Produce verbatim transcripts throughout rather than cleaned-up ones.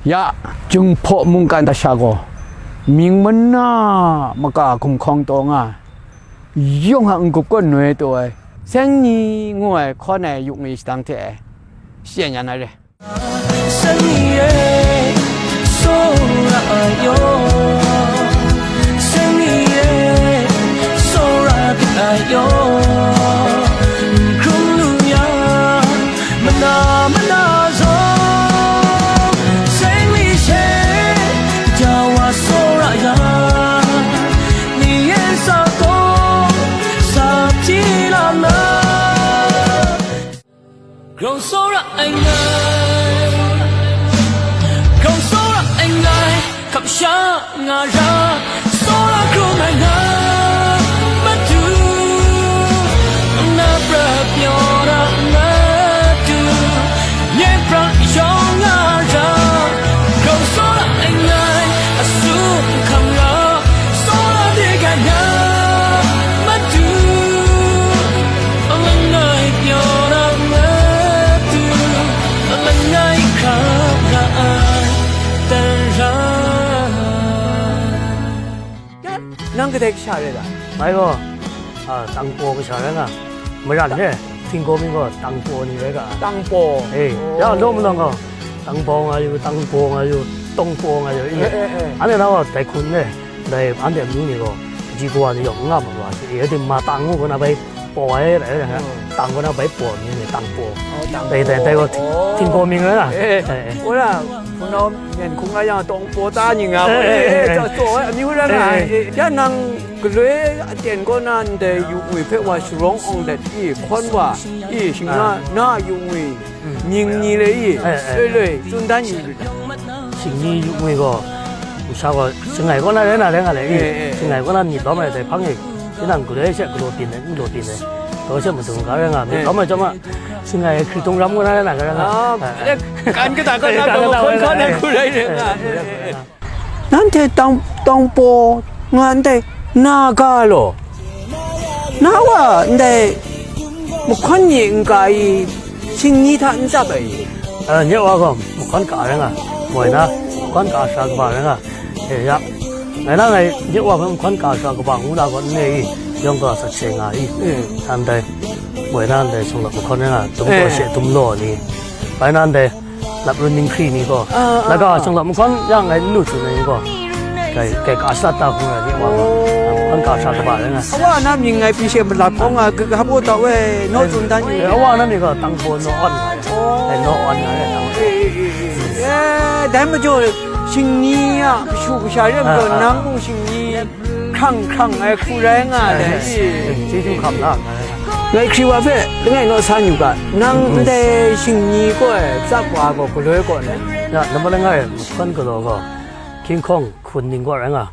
Ya, Jinghpaw mungkan lasha gaw, mying mana maka gumhkawng taw nga ai, yawng a n-gup kaw noi taw ai, Seng Ni ngu ai hkawn ai yu ngwi shadang hte e, shachyen ya na re. Seng Ni e, tsawra ai yaw, Seng Ni e, tsawra byin ai yaw, n hkrum lu ya, mana mana zawn, Seng Ni she, ja wa tsawra ya, ni e sa gaw, sa hpyi la na. Grau tsawra ai ngai, grau tsawra ai ngai, kamsham nga ra, tsawra hkrum ai ngai, madu, na prat pyaw ra, madu, nye prat yawng nga ra, grau tsawra ai ngai, asu hkam ra, tsawra de ga na, madu, langai pyaw ra, madu, langai hkam ra ai, tara. Nang kadai kasha rai ta? Ngai gaw, a, Tangpaw kasha rai nga. Maran re, Htinggaw mi gaw Tangpaw ni rai ga. Tangpaw. E, oh, ya, law malawng gaw, Tangpaw nga yu, Tangpaw nga yu, Tongpaw nga yu, i. Eh, eh, eh. Anhte na gaw dai hkun re, dai anhte amyu ni gaw, kaji kawa ni yawng n nga ma wa si, e, di ma tang ngu gaw na bai paw ai, rai, rai, hmm, tang gaw na bai paw mi ni Tangpaw. Oh, Tangpaw. Dai, dai, dai gaw, oh, Htinggaw mi nga na. Eh, eh. Eh, eh. Wora, hpunau myen hkung nga yang Tongpaw ta ni nga, eh, eh, eh, eh, eh, taw, taw, amyu rai nga, eh, eh, eh, ya nang galoi aten kaw na ndai yu ngwi hpe wa sharawng awng dat i, hkawn wa i, shingna, eh, na yu ngwi, mm, mying ni le i, eh, eh, loi loi tsun dan yu rit. Shingni yu ngwi gaw, masha gaw shangai kaw na rai na rai nga le i, eh, eh, eh, shangai kaw na myit lawm ai dai hpang e, tinang galoi she galaw byin ai, n galaw byin ai, daw she madung ga rai nga, myit, eh, lawm ai chyawm a, shangai hkritung ram kaw na rai na ga rai nga. Ah, eh, eh, kan kata kaw na, eh, kan kata kaw na, hkawn na, eh, hku rai rai nga, eh, eh, eh, eh, eh. Nanhte tang, tangpaw nga ndai na ga law? Na wa ndai mahkawn ni n ka i, shingni hta n tsap ai i? Eh, nye wa gaw mahkawn ka rai nga, moi na, mahkawn ka sara kaba rai nga. Eh, ya, ngai na ngai nye wa hpe mahkawn ka sara kaba ngu na gaw n re i, yawng gaw sat she nga i. Mm. Ndai, moi na ndai shanglawt mahkawn rai nga, dum gaw, eh, she dum law ni. Bai na ndai, Laprun ninghkri ni gaw, ah, ah, laga, ah, shanglawt mahkawn ya ngai n lu tsun ai ni gaw, kai, kai ka sat ta hkung rai ni wa gaw, ah, mahkawn ka sara kaba rai nga. Awa na mying ngai pyi she malat hkawng a, hpa baw tau e, naw tsun dan yu. Eh, awa na mying gaw Tangpaw Naw Awn nga ai. Oh. Eh, Naw Awn nga ai, Tangpaw. Eh, eh, eh, eh. Eh, dai majaw, shingni a kashu kasha re majaw, ah, ah, nang mung shingni hkrang hkrang ai hku rai nga ai, eh, i. Chyeju hkam la. Ngai hkri wa hpe langai naw sa n yu ga, nang, mm, mm, ndai shingni kaw e tsap wa gaw galoi kaw na? Ya, nambat langai mahkawn galaw gaw, hkying hkawng hkun ning kaw rai nga,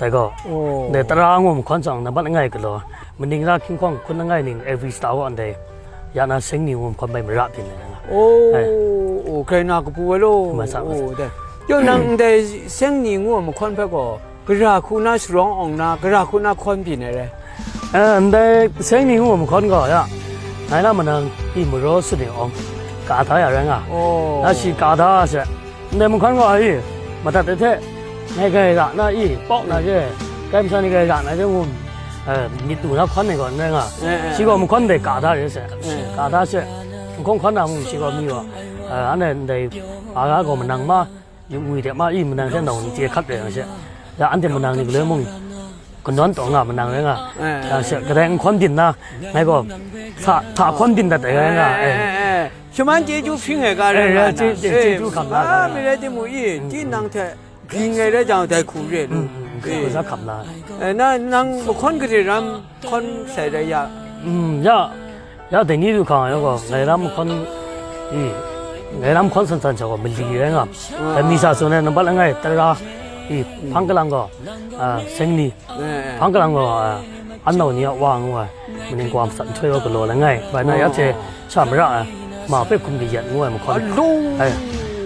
dai gaw, oh, ndai tara ngu mahkawn chyawm nambat langai galaw, maning ra hkying hkawng hkun langai ning every star kaw ndai, ya na Seng Ni ngu mahkawn bai mara byin ai nga. Oh, ai, oh, grai na kapu ai law. Masa, masa. Oh, dai. Yawng nang ndai Seng Ni ngu mahkawn hpe gaw, gara hku na sharawng awng na, gara hku na hkawn byin ai rai? Eh, ndai Seng Ni ngu mahkawn gaw ya, ngai na manang i maraw sut ni awng, ka da ya rai nga. Oh. Na shi ka da se, ndai mahkawn gaw i, madat ai hte, ngai grai ra na i, pawk na re, kai masha ni grai ra na re ngu, eh, myit du na hkawn ai gaw n rai nga. Eh, eh, shi gaw eh, mahkawn ndai ka da re se, eh, ka da se, nhkawng hkawn na mung shi gaw mi gaw, eh, anhte ndai, a ga gaw manang ma, yu ngwi hte ma i manang hte nau ni chye hkap rai yang she, ya anhte manang ni galoi mung kanawn taw nga manang rai nga, eh, yang she kadai n hkawn byin na, ngai gaw hta, hta hkawn byin dat ai rai nga, eh, eh, eh. Shaman chyeju hpring ai ga rai, eh, nga, eh, na, chye-, chye-, eh, chyeju hkam na, ah, rai nga. Mi rai timung i, mm, tinang hte byin ai rai jang dai hku re lu. Mm, mm, mm, eh, hkam na. Eh, na, nang mahkawn gade ram hkawn sai rai ya? Mm, ya, ya, dai ni du hkang ai gaw, ngai ram hkawn, i, ngai ram hkawn san san sha gaw mali rai nga. Mm. Dai mi sa tsun ai, nambat langai tara, i, hpang kalang gaw, a, Seng Ni, eh, eh, hpang kalang gaw, a, an nau ni a wa ngu ai, maning kawam sat nhtoi gaw galaw langai, bai na, oh, ya hte, oh, sha mara ai, ma hpe hkum kayat ngu ai mahkawn. Alo! Ai,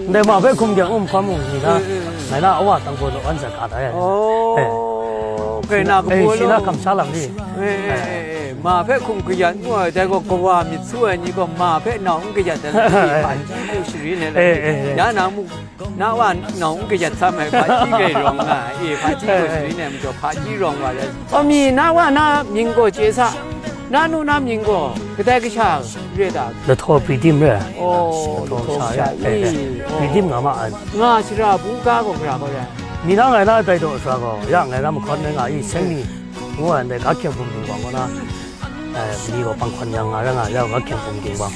ndai ma hpe hkum kayat ngu mahkawn mung ni na, eh, eh, eh, ngai na a wa tang gaw law an sa ka da ai. Oh, eh, grai na kapu, eh, shi na alo, kamsha lam ni. Eh, eh, eh, eh. Ma hpe hkum kayat ngu ai, dai gaw kawa myit su ai ni gaw ma hpe nau n kayat ai, hpaji lu shari ne Eh, eh, eh. Ya na mu, na wa nau n kayat sam ai, hpaji grai rawng nga ai, e, hpaji gaw shari ne majaw, hpaji rawng wa rai. Aw mi, na wa na mying gaw chye sa, na nu na mying gaw kadai kasha re ta? Lahtaw Pritim re. Oh, Lahtaw Lahtaw sha sha e. Eh, eh. Oh. Pritim nga ma ai. Nga shara bu ga gaw gara gaw rai? Mi na ngai na dai daw sara gaw, ya ngai na mahkawn rai nga i, seng ni. Ngu ai ndai, ga hkyeng hpung gingbang kaw na, eh, mi gaw pang hkawn yang nga rai nga, ya ga hkyeng hpung gingbang.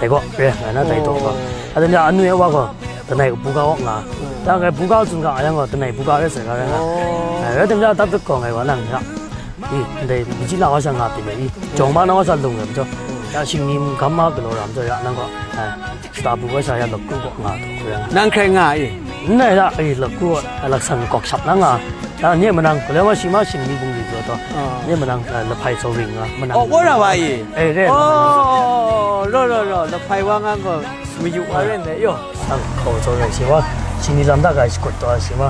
Dai gaw, re, ngai na dai daw gaw. Oh. Aten ya, anu e wa gaw, lanai buga awk nga. Mm. Ya ngai buga tsun ga yang gaw, lanai buga re sai ga rai nga. Oh. Eh, rai tim ya, tap tut gaw ngai gaw nang ya. I, ndai, mi ji na wa sha nga pyi le i. Jawng ma na wa sha lung ai majaw. Ya shingni gam ma galaw ra majaw, ya nang gaw. Eh. Shata bu wa sha ya lakru gaw nga taw, nang hkrai nga i? N rai la, e, lakru, a, laksan kawk shap na nga. Ya, nye manang, galoi wa shi ma shingni bungli jaw taw. Ah. Nye manang, a, lahpai tsau ring nga, manang. Oh, wa ra wa i? Eh, re, Oh, lo, lo, lo, lahpai wa nga gaw, mayu wa ren de, yo. Sang kau tsau rai shi wa, shingni lam da ga shakut taw shi ma.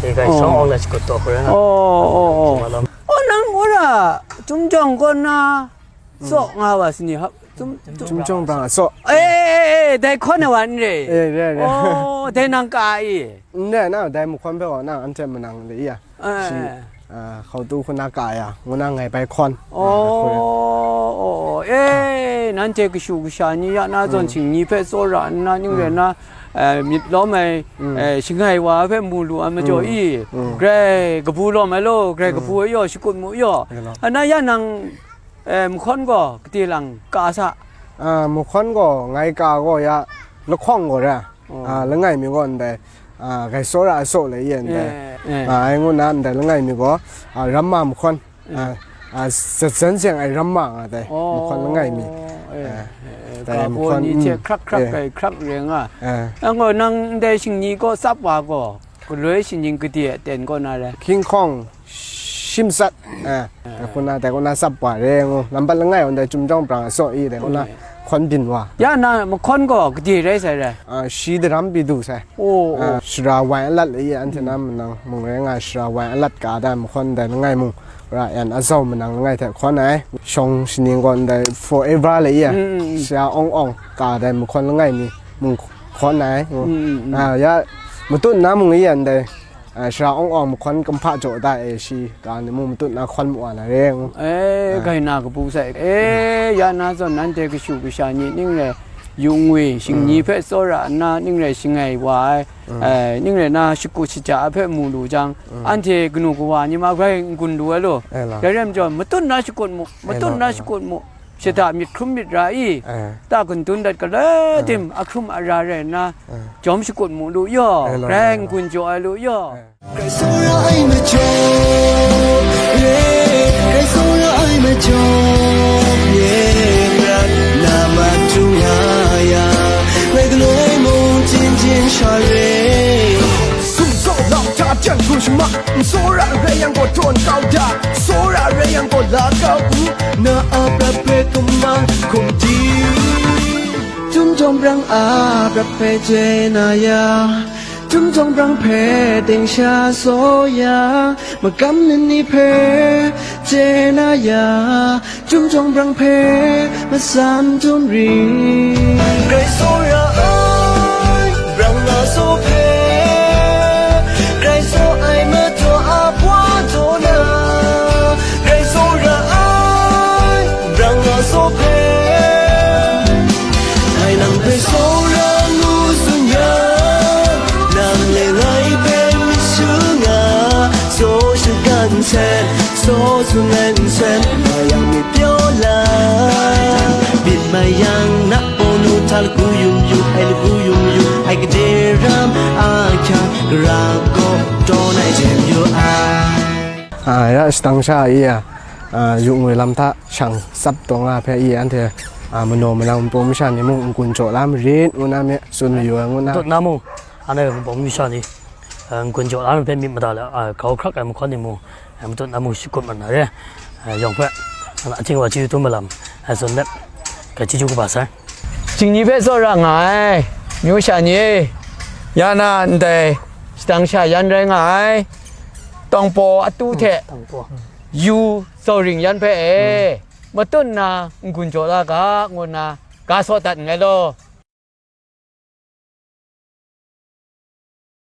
E, ga Oh. shawng awng la shakut taw hkrai nga. Oh, oh, oh. Shi ma lam. Oh, nang wa ra, Chyum Jawng kaw na, Tsaw nga wa sini hap. Chyum, Chyum Jawng Brang a tsaw. Eh, eh, eh, eh, dai hkawn ai wa n re. Eh, re, re. Oh, dai nang ka i. N re na, dai mahkawn hpe wa na, anhte manang de ya. Eh, Shi, eh. ah, hkau tu hkuna ka ya, ngu na ngai bai hkawn. Oh, oh, oh. Eh, nanhte kashu kasha ni ya na zawn Mm. shingni hpe tsawra nna, ning rai Mm. na, eh, myit lawm ai, Mm. eh, shangai wa hpe mu lu ai majaw Mm. i. Mm. Grai kabu lawm ai law, grai Mm. kabu ai yaw, shakut mu yaw. Grai lawm. Ana ya nang Eh, mahkawn gaw kade lang ka sa? Ah, mahkawn gaw ngai ka gaw ya lahkawng gaw ra. Oh. Ah, langai mi gaw ndai, ah, gai tsawra a tsaw le ye ndai. Eh, eh. Ah, ai ngu na ndai langai mi gaw, ah, ramma mahkawn. Eh. Ah, ah, zatsan seng ai ramma nga dai. Oh, mahkawn langai mi. Eh, Ah, eh, dai ka baw mahkawn, ni hte mm, hkrak hkrak eh. kai hkrak re nga. Eh. Nang gaw nang ndai shingni kaw tsap wa gaw, galoi shaning kade aten kaw na rai? King Kong. Shim sat, eh, dai hku na, dai hku na tsap wa re ngu, lampat langai wa ndai Chyum Jawng Brang a tsaw i, dai hku na Mm. hkawn byin wa. Ya na mahkawn gaw kade rai sai rai? Ah, shi daram pyi du sai. Oh, Ah, oh. Shara wai alat le i, anhte na manang mung rai nga, shara wai alat ka da mahkawn dai langai mung, ra yan azau manang langai hte hkawn ai. Shawng shaning gaw ndai forever le i, Mm, mm, mm. Shara awng awng ka dai mahkawn langai mi mung hkawn ai. Mm, mm, mm. Ah, ya matut na mung i yan dai. Ah, shara awng awng mahkawn kumhpa jaw da e shi, ga ni mung matut na hkawn mu wa na re ngu. E, Ah. gai na kabu sai. E, ya na zawn nanhte kashu kasha ni ning rai, yu ngwi, shingni Mm. hpe tsawra nna ning rai shangai wa ai, Mm. e, ning rai na shakut shaja ai hpe mu lu jang, Mm. anhte kanu kawa ni ma grai n-gun lu ai law. E la. Dai rai majaw, matut na shakut mu, E matut la, na e la. shakut mu. Shata myit hkrum myit ra i, Eh. ta gun tun dat galoi Eh. tim ahkrum ara rai nna, Eh. jawm shakut mu lu yaw, Eh, lo, grai lo, lo. n-gun jaw ai lu yaw. Eh. Grai tsawra ai majaw, ye, grai tsawra ai majaw, ye, prat na matu nga ya, grai galoi mung jin jin sha re. Sumsawng lam hta jan hkru shama, n tsawra rai yang gaw tawn kau da, tsawra rai yang gaw la kau u, na a prat hpe kumang hkum di. Chyum Jawng Brang a prat hpe chye na ya, Chyum Jawng Brang hpe ting sha saw ya, magam nini hpe chye na ya, Chyum Jawng Brang hpe matsan dum ri. Grai tsawra ai, brang na saw hpe, grai tsaw ai madaw a Wa taw na, grai tsawra ai, brang na saw hpe. Ngai nang hpe tsawra ngu tsun yang, nang le ngai hpe myit shu nga, tsaw shagan hte, tsaw tsun ai nsen, nga yang myit pyaw la. Byin mai yang na pawng nu hta lagu yum yu, ai lagu yum yu, ai gade ram ahkya, gara kaw dawn ai jem yu ai. A, ya shadang sha i a, a, yu ngwi lam hta shang tsap taw nga hpe i anhte, a, manaw manang npu masha ni mung n-gun jaw la marit ngu na me, tsun mayu ai ngu na. Tut na mung, anhte npu masha ni, a, n-gun jaw la na hpe myit mada le, a, grau hkrak ai mahkawn ni mung, a, matut na mung shakut mat na re, a, yawng hpe, a, ahkying wa chyeju dum ai lam, a, tsun let, ga chyeju kaba sai. Shingni hpe tsawra nga ai, myu sha ni e, ya na ndai shadang sha yan rai nga ai, tawngpaw atu hte, tawngpaw. Yu tsawring yan hpe e, matut nna n-gun jaw la ga, ngu nna ga saw dat nngai law.